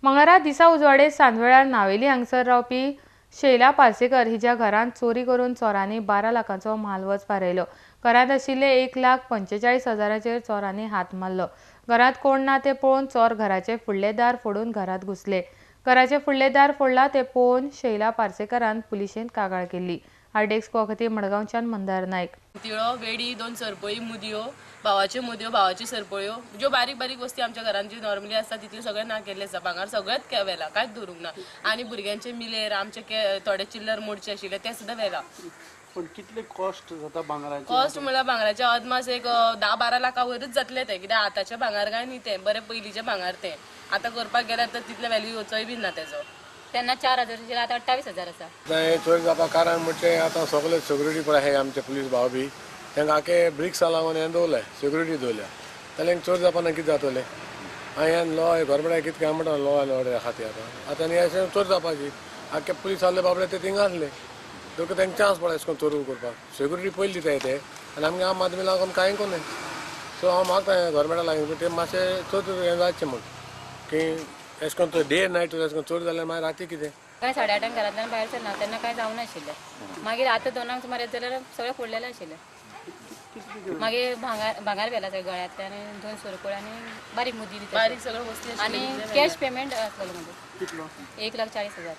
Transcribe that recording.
मंगळारा दिसा उजवाडे सांजवेळार नावेली हांगसर रावपी शैला पार्सेकर हिच्या घरांत चोरी करून चोरांनी 12 लाखांचो म्हालवज फारयलो. घरांत आशिल्ले 1,45,000 चोरांनी हात मारलो. घरांत कोण ना ते पळोवन चोर घराचे फुडले दार फोडून घरांत घुसले. घराचे फुडले दार फोडला ते पळोवन शैला पार्सेकरान पुलिशेंत कागाळ केली. आरडीएक्स गोवा खातीर मडगांवच्यान मंदार नायक. तिळो, वेडी, 2 सरपळी, मुदयो, भावाच्यो मुदयो, भावाच्यो सरपळ्यो, ज्यो बारीक बारीक वस्ती आमच्या घरान ज्यो नॉर्मली आसता तितल्यो सगळें ना केल्लें आसा. भांगर सगळेंच व्हेलां, कांयच दवरूंक ना. आनी भुरग्यांचे मिलेर आमचे थोडे चिल्लर मोडचे आशिल्ले ते सुद्दां व्हेलां. पण कितले कॉस्ट जाता भांगराचे? कॉस्ट म्हणल्यार भांगराचे अदमास एक 10-12 लाखां वयरूच जातले ते, कित्याक आतांचे भांगर काय न्ही तें, बरें पयलींचें भांगर तें. आतां करपाक गेल्यार तर तितले व्हॅल्यू येवचोय बी ना तेजो. तेन्ना 4,000 आतां 28,000 आसा. हें चोरी जावपाक कारण म्हणजे आतां सगळे सिक्युरिटी पळय आहाय आमचे पुलीस भाव बी तांकां आखे ब्रिक्स लावन हें दवरलें, सिक्युरिटी दवरल्या जाल्यार चोरी जावपा ना कितें जातलें? हांवें लॉ गव्हर्मेंटाक कितें काय म्हणटा लॉ एन्ड ऑर्डर खातीर आतां आतां आनी अशें चोरी जावपाची आख्खे पुलीस आहले बाबडे ते थिंगा आसले, देखून तांकां चान्स पडला अशें करून चोरी करपाक. सिक्युरिटी पयली दिताय ते आनी आमगे आम आदमी लागून कांय कोन्नाय. सो हांव मागता गव्हर्मेंटा लागीं ते मातशें चड हें जावचें म्हूण की अशें करून डे नायट अशें करून चोरी जाल्यार मागीर राती कितें. काय 8:30 घरांतल्यान भायर सरना तेन्ना कांय जावनाशिल्लें. मागीर आतां 2 सुमार येत जाल्यार सगळें फोडलेलें आशिल्लें. मागीर भांगर व्हेला सगळें गळ्यांतलें आनी 2 सरपळी आनी बारीक मुदी बारीक सगळ्यो वस्ती आनी कॅश पेमेंट आसलेलो म्हणजे 1,40,000.